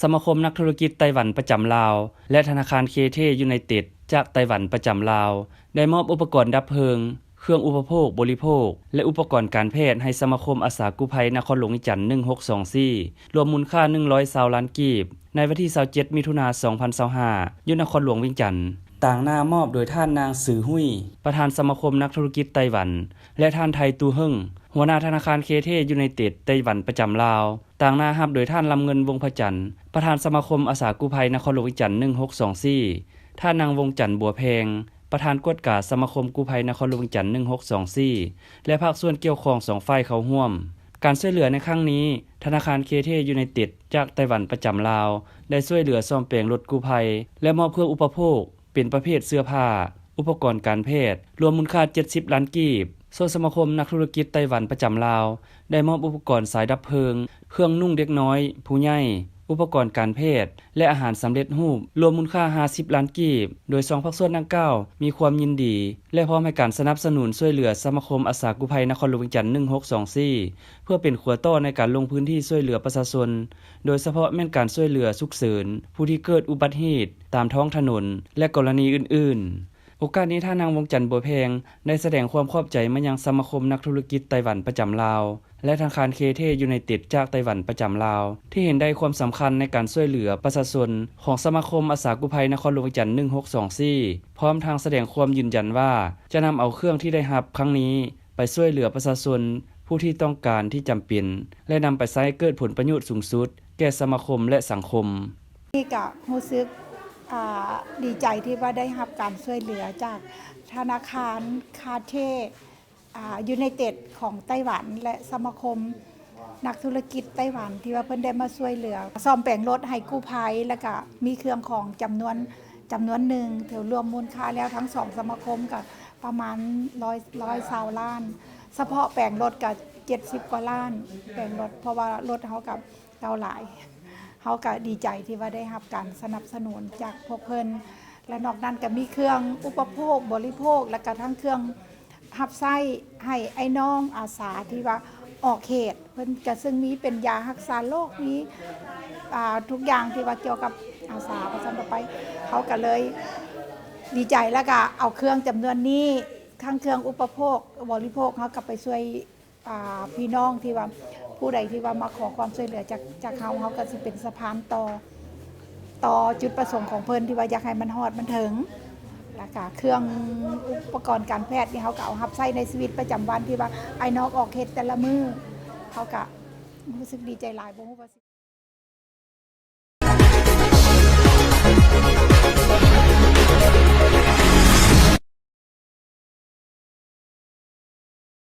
ສະມາຄົມນັກທຸລະກິດໄຕ້ຫວັນປະຈຳລາວ ແລະ ທະນາຄານເຄເທຢູໄນເຕັດຈາກໄຕ້ຫວັນປະຈຳລາວ ໄດ້ມອບອຸປະກອນດັບເພີງ, ເຄື່ອງອຸປະໂພກບໍລິໂພກ ແລະ ອຸປະກອນການແພດໃຫ້ສະມາຄົມອາສາກູ້ໄພນະຄອນຫຼວງວຽງຈັນ ໜຶ່ງຫົກສອງສີ່ ລວມມູນຄ່າ ໜຶ່ງຮ້ອຍຊາວລ້ານກີບ ໃນວັນທີ ຊາວເຈັດ ມິຖຸນາ ສອງພັນຊາວຫ້າ ຢູ່ນະຄອນຫຼວງວຽງຈັນ. ຕາງໜ້າມອບໂດຍທ່ານນາງ ຊື ຮຸ້ຍ ປະທານສະມາຄົມນັກທຸລະກິດໄຕ້ຫວັນ ແລະ ທ່ານ ໄທ ຕູເຮິງ ຫົວໜ້າທະນາຄານເຄເທຢູໄນເຕັດໄຕ້ຫວັນປະຈຳລາວ. ຕາງໜ້າຮັບໂດຍທ່ານ ລຳເງິນ ວົງພະຈັນ ປະທານສະມາຄົມອາສາກູ້ໄພນະຄອນຫຼວງວຽງຈັນ ໜຶ່ງຫົກສອງສີ່, ທ່ານນາງ ວົງຈັນ ບົວແພງ ປະທານກວດກາສະມາຄົມກູ້ໄພນະຄອນຫຼວງວຽງຈັນ ໜຶ່ງຫົກສອງສີ່ ແລະ ພາກສ່ວນກ່ຽວຂ້ອງສອງຝ່າຍເຂົ້າຮ່ວມ. ການຊ່ວຍເຫຼືອໃນຄັ້ງນີ້, ທະນາຄານເຄເທຢູໄນເຕັດຈາກໄຕ້ຫວັນປະຈຳລາວ ໄດ້ຊ່ວຍເຫຼືອສ້ອມແປງລົດກູ້ໄພ ແລະ ມອບເຄື່ອງອຸປະໂພກ ເປັນປະເພດເສື້ອຜ້າ, ອຸປະກອນການແພດ ລວມມູນຄ່າ ເຈັດສິບລ້ານກີບ. ສ່ວນສະມາຄົມນັກທຸລະກິດໄຕ້ຫວັນປະຈຳລາວ ໄດ້ມອບອຸປະກອນສາຍດັບເພີງ, ເຄື່ອງນຸ່ງເດັກນ້ອຍ, ຜູ້ໃຫຍ່, ອຸປະກອນການແພດ ແລະ ອາຫານສຳເລັດຮູບ ລວມມູນຄ່າ ຫ້າສິບລ້ານກີບ, ໂດຍສອງພາກສ່ວນດັ່ງກ່າວມີຄວາມຍິນດີ ແລະ ພ້ອມໃຫ້ການສະໜັບສະໜູນຊ່ວຍເຫຼືອສະມາຄົມອາສາກູ້ໄພນະຄອນຫຼວງວຽງຈັນ ໜຶ່ງຫົກສອງສີ່ ເພື່ອເປັນຂົວຕໍ່ໃນການລົງພື້ນທີ່ຊ່ວຍເຫຼືອປະຊາຊົນ, ໂດຍສະເພາະແມ່ນການຊ່ວຍເຫຼືອສຸກເສີນຜູ້ທີ່ເກີດອຸບັດເຫດຕາມທ້ອງຖະໜົນ ແລະ ກໍລະນີອື່ນໆ. ໂອກາດນີ້ ທ່ານນາງ ວົງຈັນ ບົວແພງ ໄດ້ສະແດງຄວາມຂອບໃຈມາຍັງສະມາຄົມນັກທຸລະກິດໄຕ້ຫວັນປະຈຳລາວ ແລະ ທະນາຄານເຄເທຢູໄນເຕັດຈາກໄຕ້ຫວັນປະຈຳລາວ ທີ່ເຫັນໄດ້ຄວາມສຳຄັນໃນການຊ່ວຍເຫຼືອປະຊາຊົນຂອງສະມາຄົມອາສາກູ້ໄພນະຄອນຫຼວງວຽງຈັນ ໜຶ່ງຫົກສອງສີ່ ພ້ອມທັງສະແດງຄວາມຢືນຢັນວ່າ ຈະນຳເອົາເຄື່ອງທີ່ໄດ້ຮັບຄັ້ງນີ້ ໄປຊ່ວຍເຫຼືອປະຊາຊົນຜູ້ທີ່ຕ້ອງການທີ່ຈຳເປັນ ແລະ ນຳໄປໃຊ້ໃຫ້ເກີດຜົນປະໂຫຍດສູງສຸດແກ່ສະມາຄົມ ແລະ ສັງຄົມ. ນີ້ກະຮູ້ສຶກ ອ່າ ດີໃຈທີ່ວ່າໄດ້ຮັບການຊ່ວຍເຫຼືອຈາກທະນາຄານຄາເທ ອ່າ ຢູໄນເຕັດຂອງໄຕ້ຫວັນ ແລະ ສະມາຄົມນັກທຸລະກິດໄຕ້ຫວັນ ທີ່ວ່າເພິ່ນໄດ້ມາຊ່ວຍເຫຼືອສ້ອມແປງລົດໃຫ້ກູ້ໄພ ແລ້ວກະມີເຄື່ອງຂອງຈຳນວນ ຈຳນວນໜຶ່ງ ຖືລວມມູນຄ່າແລ້ວທັງສອງສະມາຄົມກະປະມານຮ້ອຍ ຮ້ອຍຊາວລ້ານ. ສະເພາະແປງລົດກະເຈັດສິບກວ່າລ້ານ ແປງລົດ ເພາະວ່າລົດເຮົາກະເກົ່າຫຼາຍ. ເຮົາກະດີໃຈທີ່ວ່າໄດ້ຮັບການສະໜັບສະໜູນຈາກພວກເພິ່ນ ແລະ ນອກນັ້ນກະມີເຄື່ອງອຸປະໂພກບໍລິໂພກ ແລະ ກະທັງເຄື່ອງຮັບໃຊ້ໃຫ້ອ້າຍນ້ອງອາສາທີ່ວ່າອອກເຂດ ເພິ່ນກະເຊິ່ງມີເປັນຢາຮັກສາໂລກ ມີ ອ່າ ທຸກຢ່າງທີ່ວ່າກ່ຽວກັບອາສາປະຈຳຕໍ່ໄປ. ເຮົາກະເລີຍດີໃຈ ແລ້ວກະເອົາເຄື່ອງຈຳນວນນີ້ ທັງເຄື່ອງອຸປະໂພກບໍລິໂພກ ເຮົາກະໄປຊ່ວຍ ອ່າ ພີ່ນ້ອງທີ່ວ່າ ຜູ້ໃດທີ່ວ່າມາຂໍຄວາມຊ່ວຍເຫຼືອຈາກ ຈາກເຮົາ ເຮົາກະຊິເປັນສະພານຕໍ່ ຕໍ່ຈຸດປະສົງຂອງເພິ່ນທີ່ວ່າຢາກໃຫ້ມັນຮອດມັນເຖິງ. ແລ້ວກະເຄື່ອງອຸປະກອນການແພດນີ້ ເຮົາກະເອົາຮັບໃຊ້ໃນຊີວິດປະຈຳວັນ ທີ່ວ່າອ້າຍນ້ອງອອກເຂດແຕ່ລະມື້ ເຮົາກະຮູ້ສຶກດີໃຈຫຼາຍ ບໍ່ຮູ້ວ່າ